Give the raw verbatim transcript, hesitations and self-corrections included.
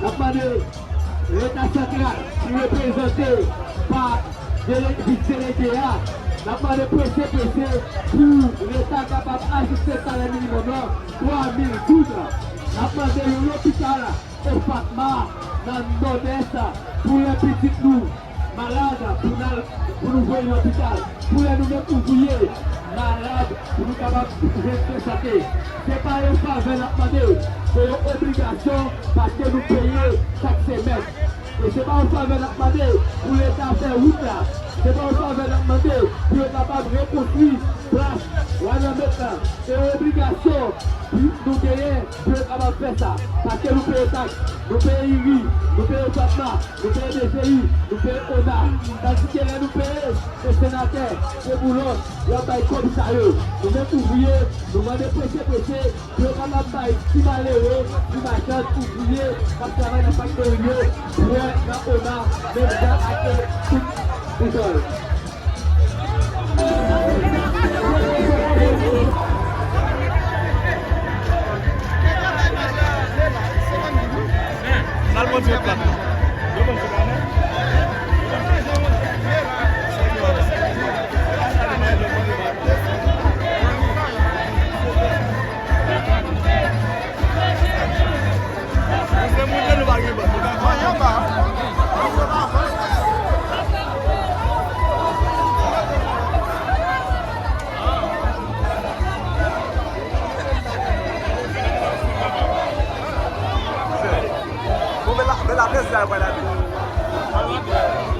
N ap mande Leta santral ki reprezante pa dele-, vis delege a, n ap mande prese prese pou Leta kapab ajiste salè minimòm lan twa mil goud. N ap mande yon lopital Fatma nan Nòdès pou lè pitit nou malad, pou n al, pou nou voye lopital, pou lè nou menm ouvriye malad, pou nou kapab jwenn swen sante. Se pa yon favè n ap mande, se yon obligasyon, paske nou peye chak semèn. E se pa yon favè n ap mande pou Leta fè wout la. Se pa yon favè n ap mande pou yo kapab rekonstwi plas Wanament lan. Se yon obligasyon pou nou genyen pou yo kapab fè sa. Paske nou peye taks, nou peye IRI, nou peye FATMA, nou peye DGI, nou peye ONA. Tandike lè nou peye se senatè, se boulòs, y ap bay kòb sa yo. Nou menm ouvriye, nou mande prese prese pou yo kapab bay ti malere, ti machann, ouvriye k ap travay nan faktori yo, bwè nan ONA, menm jan ak tout boujòl. N al pran ti plat la. Bon, men la, men la, men la, men la.